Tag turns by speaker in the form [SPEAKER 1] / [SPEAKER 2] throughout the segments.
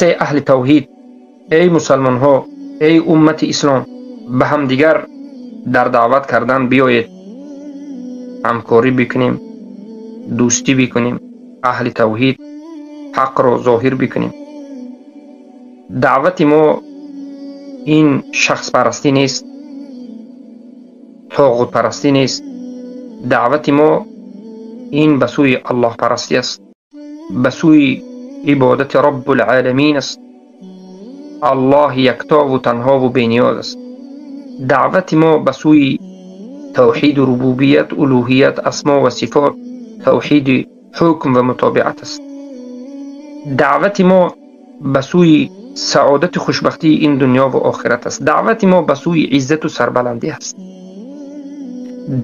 [SPEAKER 1] Аҳли тавҳид, эй мусалмонҳо, эй уммати ислом, ба ҳамдигар дар даъват кардан биёед, ҳамкорӣ бикунем, дӯстӣ бикунем, аҳли тавҳид ҳақро зоҳир бикунем. Даъвати мо ин шахспарастӣ нест, тоғутпарастӣ нест. Даъвати мо ин ба сӯи аллоҳпарастӣ аст, ба сӯи ибодати Роббулъоламин аст. Аллоҳ яктову танҳову бениёз аст. Даъвати мо ба сӯи тавҳиду рубубият, улӯҳият, асмо ва сифот, тавҳиди ҳукм ва мутобиат аст. Даъвати мо ба сӯи саодати хушбахтии ин дунё ва охират аст. Даъвати мо ба сӯи иззату сарбаландӣ аст.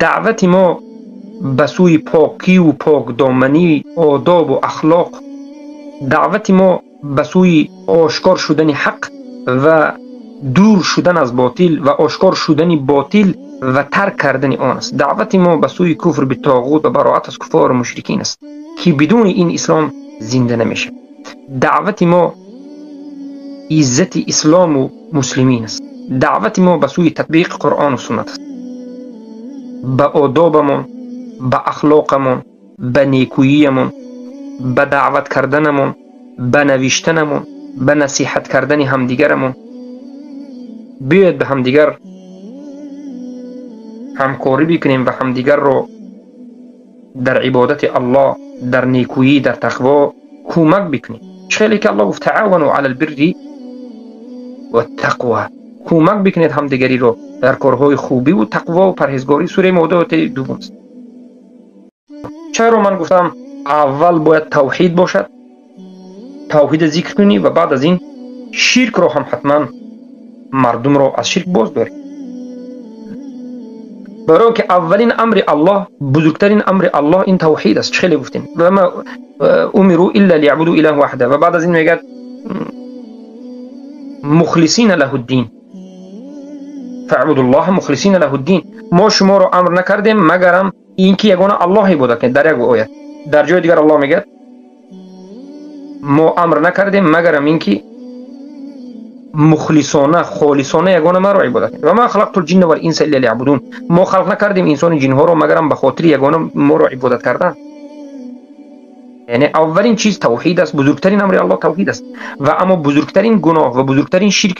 [SPEAKER 1] Даъвати мо ба сӯи покиву покдоманӣ, одобу ахлоқ. Даъвати мо ба сӯи ошкор шудани ҳақ ва дур шудан аз ботил ва ошкор шудани ботил ва тарк кардани он аст. Даъвати мо ба сӯи куфр битоғут ва бароат аз куфору мушрикин аст, ки бидуни ин ислом зинда намешавад. Даъвати мо иззати ислому муслимин аст. Даъвати мо ба сӯи татбиқи Қуръону суннат аст. Ба одобамон, ба ахлоқамон, ба некӯиямон, ба даъват карданамон, ба навиштанамон, ба насиҳат кардани ҳамдигарамон биёед ба ҳамдигар ҳамкорӣ бикунем ва ҳамдигарро дар ибодати Аллоҳ, дар некӯӣ, дар тақво кӯмак бикунем. Чӣ хеле ки Аллоҳ гуфт: таавану ала лбирри ваттақва. Кӯмак бикунед ҳамдигариро дар корҳои хубиву тақвову парҳезгорӣ. Сураи Моида, ояти дуввум аст. Чаро ман гуфтам аввал бояд тавҳид бошад, тавҳида зикр кунӣ ва баъд аз ин ширкро ҳам ҳатман мардумро аз ширк боз дорӣ? Барои он ки аввалин амри Аллоҳ, бузургтарин амри Аллоҳ ин тавҳид аст. Чӣ хеле гуфтем: ва ма умиру илла лиябуду илаҳан ваҳида. Ва баъд аз ин мегӯяд: мухлисина лаҳу ддин, фаъбудуллоҳа мухлисина лаҳу ддин. Мо шуморо амр накардем, магарам ин ки ягона Аллоҳ ибодат кунед. Дар як оят, дар ҷои дигар Аллоҳ мегӯяд: мо амр накардем, магарам ин ки мухлисона, холисона ягона маро ибодат кунед. Ва ма халақтул ҷинна вал инса илла лиябудун. Мо халқ накардем инсону ҷинҳоро, магарам ба хотири ягона моро ибодат кардан. Яъне аввалин чиз тавҳид аст, бузургтарин амри Аллоҳ тавҳид аст. Ва аммо бузургтарин гуноҳ ва бузургтарин ширк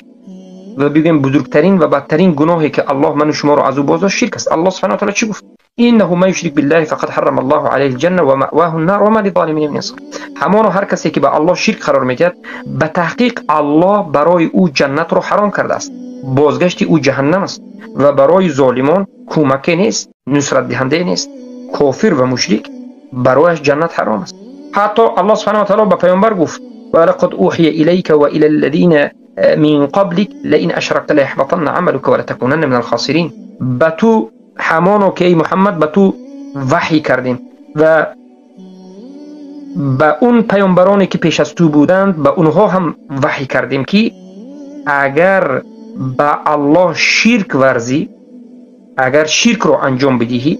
[SPEAKER 1] ва бигӯем бузургтарин ва бадтарин гуноҳе ки Аллоҳ ману шуморо аз ӯ боздошт, ширк аст. Аллоҳ субҳанаҳу ва таъоло чӣ гуфт? Иннаҳу ман юшрик биллаҳи фақад ҳаррама Аллоҳу алайҳи лҷанна ва маъваҳу ннар ва ма лиззолимина мин ансор. Ҳамоно ҳар касе ки ба Аллоҳ ширк қарор медиҳад, ба таҳқиқ Аллоҳ барои ӯ ҷаннатро ҳаром кардааст, бозгашти ӯ ҷаҳаннам аст ва барои золимон кӯмаке нест, нусратдиҳандае нест. Кофир ва мушрик барояш ҷаннат ҳаром аст. Ҳатто Аллоҳ субҳанаҳу ва таъоло ба паёмбар гуфт: ва лақад ӯҳия илайка ва ила аллазина мин қаблик лаин ашракта лаяҳбатанна амалука ва латакунанна минал хосирин. Ба ту ҳамоно ки эй Муҳаммад ба ту ваҳй кардем ва ба он паёмбароне ки пеш аз ту буданд, ба онҳо ҳам ваҳй кардем, ки агар ба Аллоҳ ширк варзӣ, агар ширкро анҷом бидиҳӣ,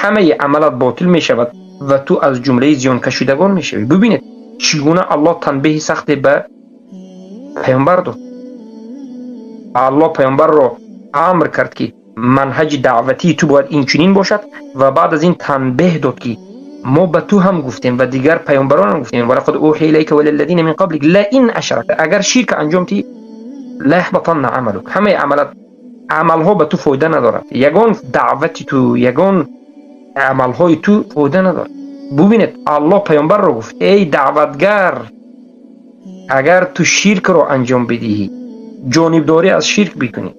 [SPEAKER 1] ҳамаи амалат ботил мешавад ва ту аз ҷумлаи зиёнкашидагон мешавӣ. Бубинед, чӣ гуна Аллоҳ танбеҳи сахте ба паёмбар дод. Аллоҳ паёмбарро амр кард, ки манҳаҷи даъватии ту бояд инчунин бошад, ва баъд аз ин танбеҳ дод, ки мо ба ту ҳам гуфтем ва дигар паёмбарон ҳам гуфтем: ва лақад ӯҳия илайка ва илаллазина мин қаблик лаин ашракта, агар ширк анҷом диҳӣ, лаяҳбатанна амалук, ҳамаи амалат, амалҳо ба ту фоида надорад, ягон даъвати ту, ягон амалҳои ту фоида надорад. Бубинед, Аллоҳ паёмбарро гуфт: эй даъватгар, агар ту ширкро анҷом бидиҳӣ, ҷонибдорӣ аз ширк бикунӣ,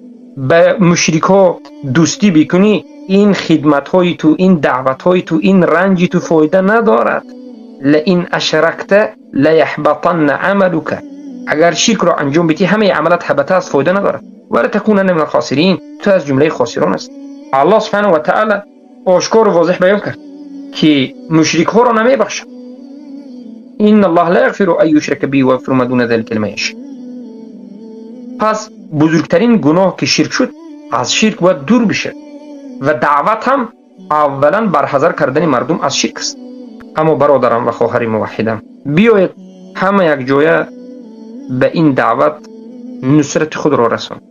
[SPEAKER 1] ба мушрикҳо дӯстӣ бикунӣ, ин хидматҳои ту, ин даъватҳои ту, ин ранҷи ту фоида надорад. Лаин ашракта лаяҳбатанна амалука, агар ширкро анҷом бидиҳӣ, ҳамаи амалат ҳабата аст, фоида надорад. Ва латакунанна минал хосирин, ту аз ҷумлаи хосирон аст. Аллоҳ субҳанаҳу ва таъола ошкору возеҳ баён кард, ки мушрикҳоро намебахшад. Инна Аллоҳ ла яғфиру ан юшрака биҳи ва яғфиру ма дуна залика лиман яша. Пас бузургтарин гуноҳ ки ширк шуд, аз ширк бояд дур бишад ва даъват ҳам аввалан барҳазар кардани мардум аз ширк аст. Аммо бародарам ва хоҳари муваҳҳидам, биёед ҳама якҷоя ба ин даъват нусрати худро расонд.